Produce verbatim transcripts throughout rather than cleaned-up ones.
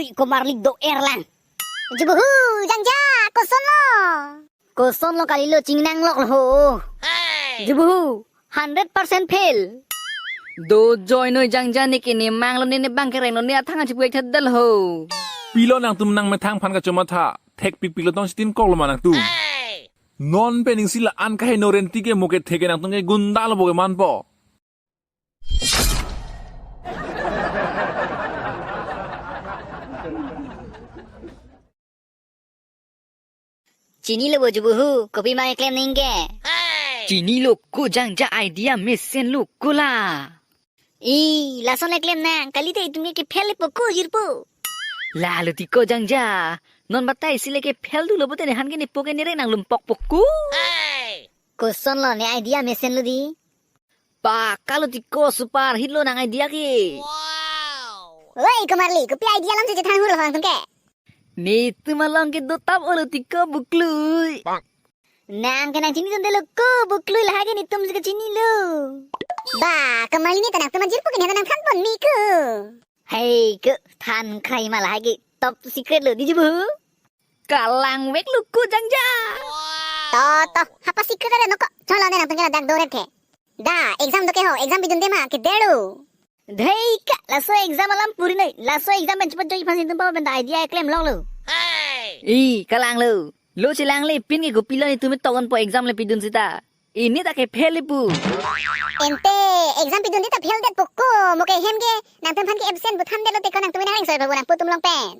Pi komarli do-er lang. Jubuhu, jangja, kosonlo? Kosonlo kalilo, chingnanglok lo ho. Jubuhu, hundred percent fail. Dojoi noi jangja, ne ke ne manglo, ne ne bang kereng lo, ne athang achipu-ek thedel ho. Pilo nangtum nangmethang aphan kachomatha, thekpikpiklo, tong chitin koklo ma nangtum. Non pen ning si la-an kaheno renti ke mo kethe ke nangtum ke gunda lo bo ke manpo. Chinilo bo Jubuhu, kopi ma keklem nangji ke? Chinilo ko jangja, idea mesen lo ko la. I, lason keklem nang, kalite itum ke ke-fail po ko jirpo. Lalo ti ko jangja, non batai si le ke-fail dunlo pote ne han ke ne po ke ne reng nanglumpok po ko. Kosonlo, ne idea mesen lo di. Pakalo ti ko, super hit lo nang idea ke. Oi, komarli, kopi idea alam si chethan hur lo nangtum ke? Netum along ke dotap olo ti ko buklui. Nang ke nangchinidunde lo ko buklui, lahai ke netum si kachinilo. Ba, komarli ne ta nangtum ajirpo ke ne ta nangthanpon me ko. Hei, kethan krai ma, lahai ke top secret lo di Jubuhu. Kalang vek lo ko jangja. To, to, hapa secret are noko. Cholo ne nangtum ke ladak do-er ke. Da, exam do ke ho, exam pidunde ma, kedelo. Dhei ka, laso exam alam puri noi. Laso exam pen chepajoi aphan si netum papa pen ta idea klemlok lo. I, kalang lo. Lo chelang le, pin ke kopilo netum tok-onpo exam le pidun seta. Ini ta ke-fail pu. Ente, exam pidunde ta fail det po ko, mo ke hem ke, nangtum aphan ke absent pu thandetlo te ko, nangtum nang reng soi babu nangpo atum along pen.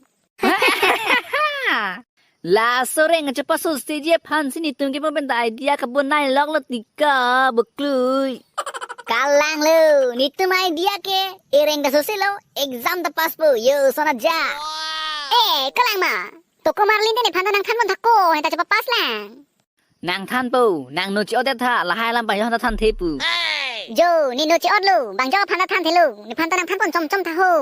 Laso reng chepaso stage aphan si netum ke mo pen ta idea kabonai lok lo ti ko buklui. Kalang lo, netum idea ke, ereng kaso si lo, exam ta pass po, yo sona ja. Eh, kalang ma. To komarli ne nephan ta nangthanpon tha ko, henta chepa-pass lang. Nangthanpo, nang no che-otdet tha, lahai alam pajong ta thanthe pu. Jo, ne no che-otlo, bang jo aphan ta thanthelo, nephan ta nangthanpon chomchom tha ho.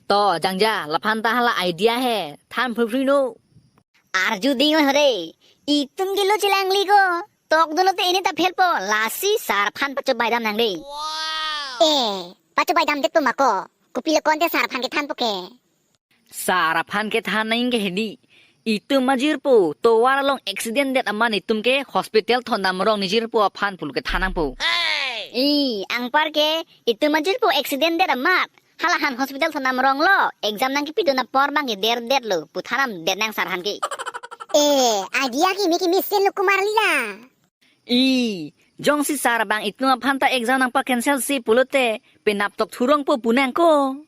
To, jangja, laphan ta hala idea he, than phruphri no. Arju ding oi hore, itum ke lo chelangli ko, tokdunlo te ini ta fail po, lasi sir aphan pachobaidam nang de. Eh, pachobaidamdet po ma ko, kopilo konte sir aphan kethanpo ke. Sir aphan kethan nang ke hedi. Itum ajirpo tovar along accident det amat itum ke hospital thondam rong ne jirpo aphan pulo kethan nangpo. I, anpar ke itum ajirpo accident det amat. Hala han hospital thondam rong lo. Exam nangkepidun apor bang ke derdetlo. Pu thanam det nang sir aphan ke. Eh, idea ke me ke mesen lo komarli la. I, jongsi sir bang itum aphan ta exam nangpa-cancel si pulote, penap tok thurong po pu nang ko.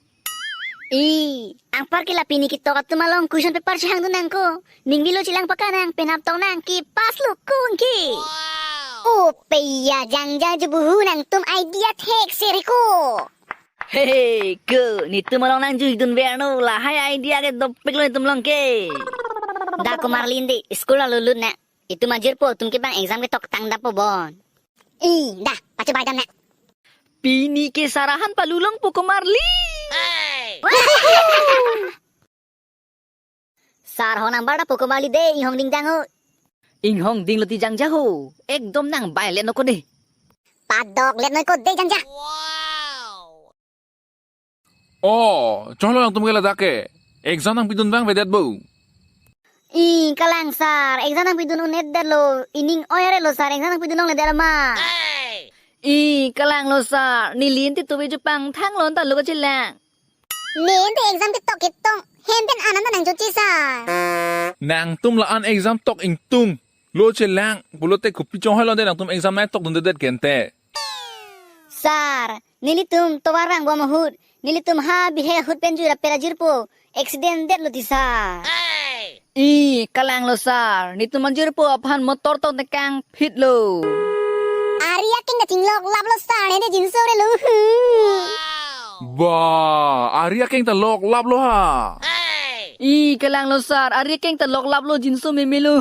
I, anpar ke la pini ketok atum along question paper chehangdun nang ko. Ningvelo chelang paka nang, penap tok nang ke pass lo ko ke. O peya jangja jubuhu nangtum idea thek seri ko. Hehe, ko, netum along nang juidun verno, lahai idea ke dopik lo netum along ke. Da komarli ante, school alo lut na. Itum ajirpo atum ke bang exam ke toktang dampo bon. I, da, pachobaidam na. Pini ke sir aphan palulongpo komarli. Sir ho nang bar dampo komarli de, inghong ding jang ho. Inghong dinglo ti jangja ho. Ekdom nang bai let no ko de. Padok let noi ko de jangja. Oh, cholo nangtum ke ladak ke. Exam nangpidun vangvedet bo. I, kalang sir, exam nangpidun un-edetlo, ining oi arelo sir, exam nangpidun longledet ma. I, kalang lo sir, neli ante tove jupang thang lo anta lo ko chelang. Ne ante exam ketok ketong, hem pen anam nang jochi sir. Nangtum la-an exam tok ingtung. Lo chelang, pulote kopi chonghoi lo de nangtum exam nai tokdundedet ke ante. Sir, nelitum tovar vangbom ahut, nelitum ha bihek ahut pen jui rapet ajirpo, accident detlo ti sir. I, kalang lo sir, netum ajirpo aphan motor tong tekang phit lo. Ari akeng ta chinglok lap lo sir, ne de jinso re lo. Ba, ari akeng ta lok lap lo ha. I, kalang lo sir, ari akeng ta lok lap lo, jinso meme lo.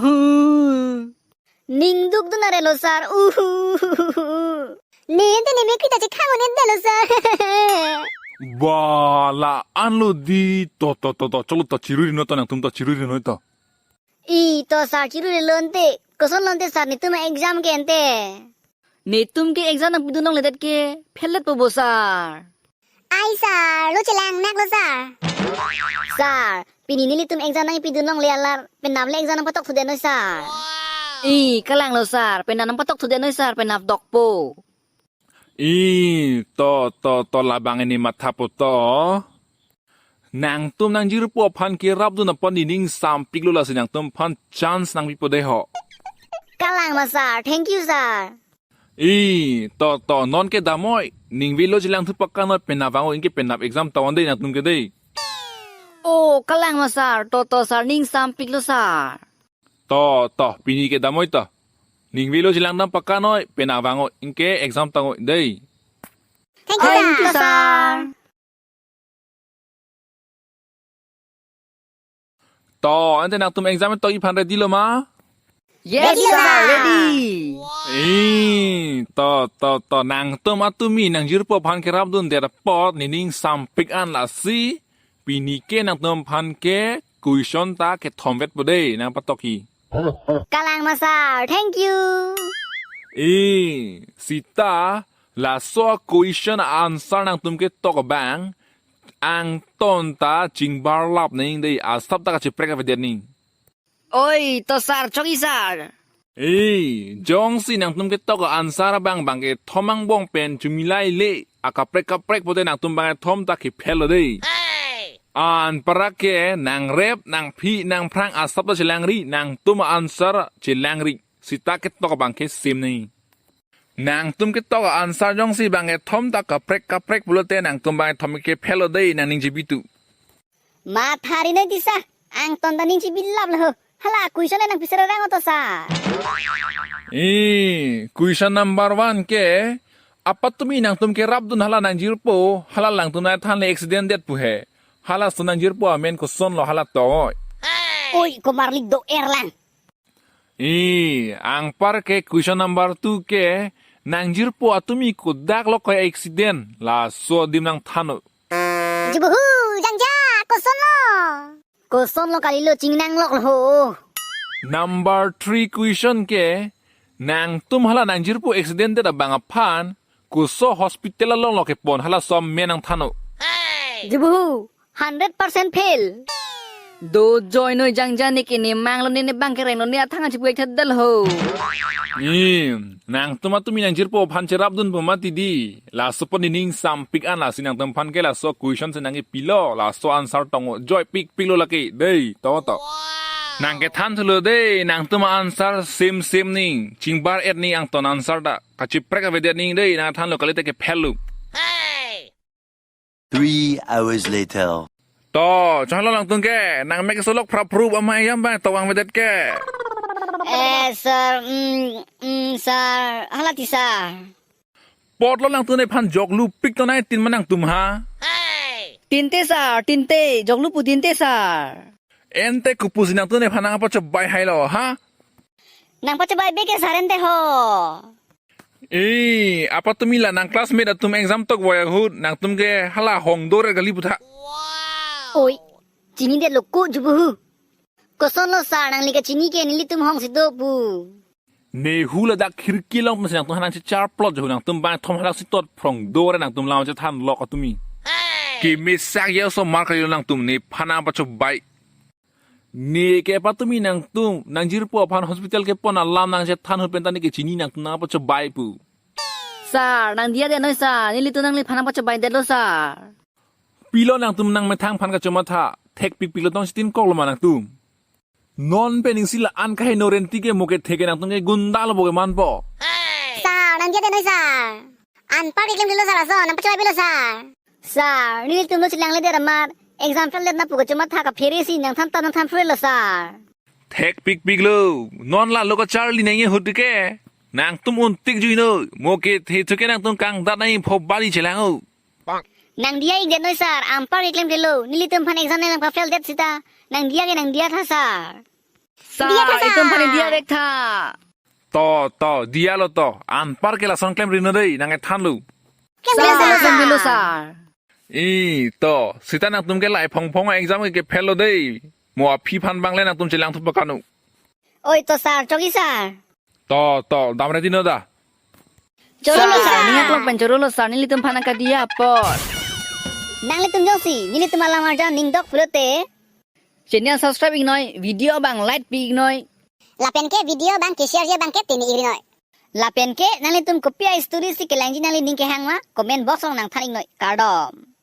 Ning dukdun arelo sir. Uhu. Ne ante ne me kita chethang un-edetlo sir. Ba, la-an lo di, to to to to, cholo to chiruri noi to, nangtum to chiruri noi to. I, to sir chiruri lo ante, koson lo ante sir netum exam ke ante. Netum ke exam nangpidun longledet ke, fail let po bo sir. Ai sir, lo chelang nak lo sir. Sir, pini nelitum exam nangpidun longle alar, penap le exam nangpatok thudet noi sir. I, kalanglo sir, penap nangpatok thudet noi sir, penap dokpo. I, to, to, to, labang ini mathapo to. Nangtum nangjirpo aphan kerapdun apot nening sampiklo, lasi nangtum aphan chance nangpipo dei ho. Kalang ma sir, thank you sir. I, to, to, non ke damnoi, ning velo chelang thu pakka noi, penap vang-o, anke penap exam tong dei nangtum ke dei. O, kalang ma sir, to, to sir, ning sampiklo sir. To, to, pini ke damnoi to. Ning velo chelang dam pakka noi, penap vang-o, anke exam tong dei. Thank you, Thank you, sir. sir. To, ante nangtum exam tokji aphan ready lo ma? Yes, Ready, sir, sir. ready. Eh, to, to, to, nangtum atumi nangjirpo aphan kerapdundet apot nening sampik an, lasi pini ke nangtum aphan ke question ta kethom vetpo dei, nangpatokji. Kalang ma sir, thank you. Eh, sita, laso question answer nangtum ketok abang, angton ta chingbarlap nangji dei, asap ta kacheprek avedet nangji. Oi, to sir, chokji sir. Eh, jongsi nangtum ketok answer abang bang kethom angbong pen chumilai le, akaprek kaprek pote nangtum bang kethom ta ke-fail lo dei. Anparke nangrep, nangphi, nangphrang asap ta chelangri, nangtum answer chelangri. Sita ketok abang ke same nangji. Nangtum ketok answer jongsi bang kethom ta kaprek kaprek pulote nangtum bang kethom ke-fail lo dei, nangning chebi tu. Mathari noi ti sir, angton ta ning chebilap lo ho. Hala question le nangpi sir rang oto sir. Eh, question number one ke, apatumi nangtum kerapdun hala nangjirpo, hala nangtum nangthan le accident det pu he. Halaso nangjirpo amen kosonlo hala tong-oi. Oi, komarlik do-er lang. Eh, anparke question number two ke, nangjirpo atumi kodak lo ko accident, laso adim nangthan-o. Jubuhu, jangja, kosonlo? Kosonlo kalilo, chingnang lok lo ho. Number three question ke, nangtum hala nangjirpo accident det abang aphan, koso hospital along lo kepon, halaso amen nangthan-o. Jubuhu, hundred percent fail. Dojoi noi jangja, ne ke ne mang lo, ne ne bang kereng lo, ne athang achipu ek thedel ho. Ni, nangtum atumi nangjirpo aphan cherapdunpo mati dei. Laso pon nening sampik an, lasi nangtum aphan ke laso question si nangkepilo, laso answer tong-o, joipikpik lo lake dei, to to. Nangkethan thulo dei, nangtum answer same same nangji, chingbar-et nangji angton answer ta. Kacheprek avedet nangji dei, nangthanlo kalite ke-fail lo. Three hours later. To, chonghalo nangtum ke, nangmek kesolok phrapphrup, amei yam bang towang vedet ke. Eh, sir, mm, mm, sir, hala ti sir. Apotlo nangtum nephan joklu pik tonai tin ma nangtum ha? Tinte sir, tinte, joklu pu tinte sir. Ante kopusi nangtum nephan nangpachobei hailo ha? Nangpachobei be ke sir ante ho. Eh, apatumi la nang classmate atum exam tok boy ahut, nangtum ke hala hong dor kali putha. Oi, chinidetlo ko jubuhu. Kosonlo sir, nangli kachini ke nelitum hong si do pu. Ne hu ladak khirki along pensi nangtum hanang chechar plot jo, nangtum bang thom halak si tot phrong dor nangtum lam chethan lok atumi. Kemesak ya osomar kalilo nangtum, nephan nangpachobei. Ne ke apatumi nangtum, nangjirpo aphan hospital kepon alam nangchethan ahut pen ta ne kachini, nangtum nangpachobei pu. Sir, nangdiya det noi sir, nelitum nangliphan nangpachobeidetlo sir. Pilo nangtum nangmethang aphan kachomatha, thekpikpiklo, tong chitin koklo ma nangtum. Non pen ning si la-an kaheno renti ke mo kethe ke nangtum ke gunda lo bo ke manpo. Sir, nangdiya det noi sir. Anpar keklem dilo sir, laso nangpachobei bilo sir. Sir, nelitum lo chelangledet amat, exam fail det na pu kachomatha kaphere si nangthan ta nangthan phurelo sir. Thekpikpiklo, non la lo kacharli nangji ahut ke. Nangtum untik jui noi, mo kethe thu ke nangtum kangdat nangji, pho bali chelang-o. Nangdiya-ik det noi sir, anpar keklem dilo, nelitum aphan exam nangpha-fail det sita, nangdiya ke nangdiya tha sir. Sir, Diya tha, sir. Itum aphan diya vek tha. To, to, diyalo to. Anpar ke lason klemri non dei, nangkethanlo. Klemri Sir, non, sir. Klemri non, sir. Eh, to, sita nangtum ke lahai phongphong exam ke ke-fail lo dei. Mo aphi aphan bang le nangtum chelang thupo kanu. Oi to sir, chokji sir. To, to, dam ready non da. Chorolo, sir, sir. Ning aklong pen chorolo, sir, nelitum aphan nangkadiya apot. Nanglitum jongsi nelitum alam arjan ning dok pulote channel subscribe iknoi, video abang like pi iknoi. Lapen ke video abang ke share je abang ke tini iknoi. Lapen ke nanglitum kopi a-story si kelangji nangli ning kehang ma comment box along nangthan iknoi. Kardom.